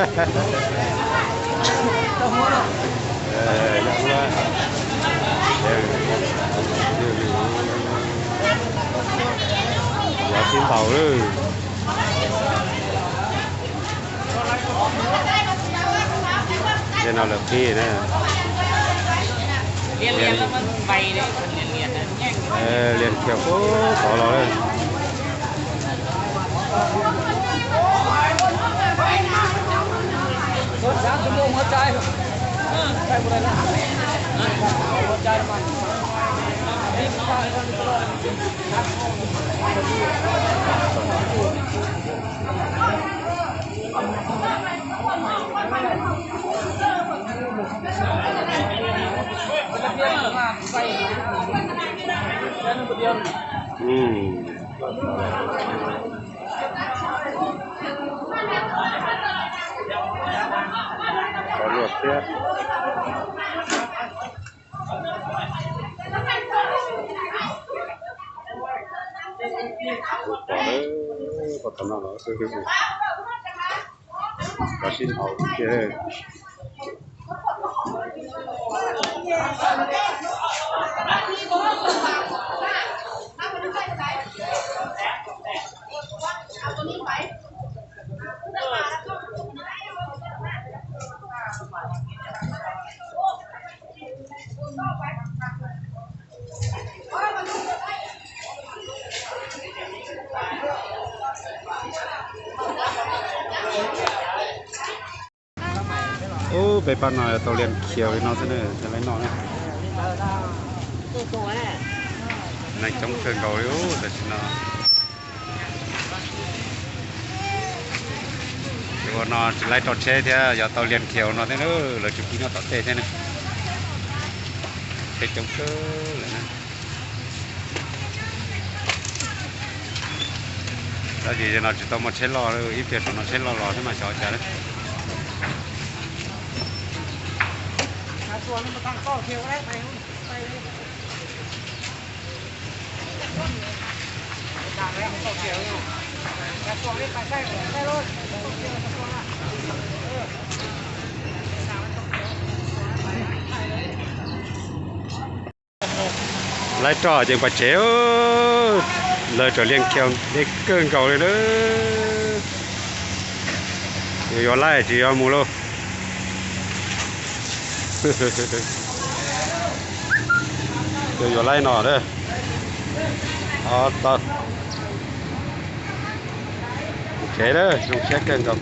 Yog sib ntaus lawm. Tej no lawv qhib na. Lias khiav puag tod los lawm. Qhov luaj thiab. Tus pom lawm, pom tom no los xwb, los sib ntaus tiag. Ub, peb pab no tau lias khiav li no xwb na, yog li no na. Neeg coob kawg nkaus li ub, tam sim no. Ua no tsis laib rau tsheb thiab, yog tau lias khiav no thiab, lawv tsis pub nyob tom tej thiab ne. Tsheb coob kawg lawm na. Tab sis no tsis tau muaj tsheb loj, ib pliag saum no tsheb loj los thiab mas xyov cas lawm. Laib roj ces pas tsev, lawv raws lias khiav deb kawg nkaus li na. Yuav laib tsis yuav mus lauj. Yuav laib no a. Tsev zoo siab kawg nkaus.